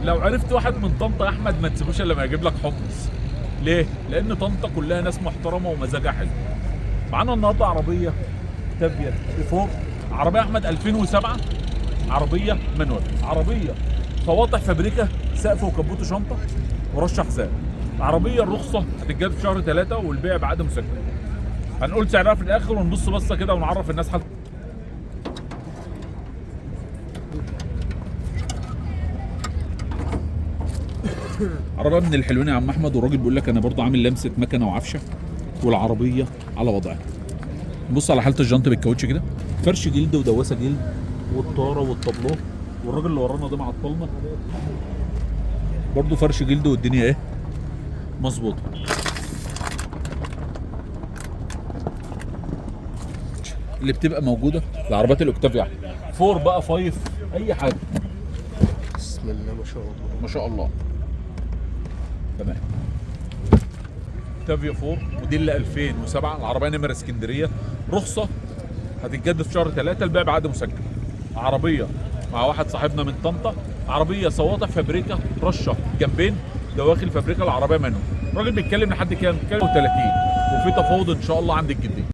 لو عرفت واحد من طنطا يا احمد ما تسيبوش الا لما يجيب لك حمص. ليه؟ لان طنطا كلها ناس محترمه ومزاجها حلو. معانا النهارده عربية اوكتافيا 4، عربية احمد 2007، عربية manual، عربية فواطح فابريكا، سقف وكبوت شنطه ورشه حزام. عربية الرخصة هتتجاب في شهر 3 والبيع بعد مسجل. هنقول سعرها في الاخر ونبص بصة كده ونعرف الناس حال. عربية من الحلوين يا عم احمد، والراجل بيقول لك انا برضه عامل لمسه مكنه وعفشه، والعربية على وضعها. بص على حاله الجنط بالكاوتش كده، فرش جلد ودواسه جلد والطاره والطابلوه، والراجل اللي ورانا ده معطلنا برضه فرش جلد، والدنيا ايه مظبوطة. اللي بتبقى موجودة العربيات الاوكتافيا 4 بقى 5 اي حاجة. بسم الله ما شاء الله. ما شاء الله. تمام. اوكتافيا 4 موديل 2007، العربية نمره اسكندرية، رخصه هتتجدد في شهر 3، البيع بعد مسجل. عربية مع واحد صاحبنا من طنطا، عربية سواطع فابريكا، رشه جنبين، دواخل فابريكا، العربية منه. الراجل بيتكلم لحد كام؟ بيتكلم 30، وفي تفاوض ان شاء الله عند الجديد.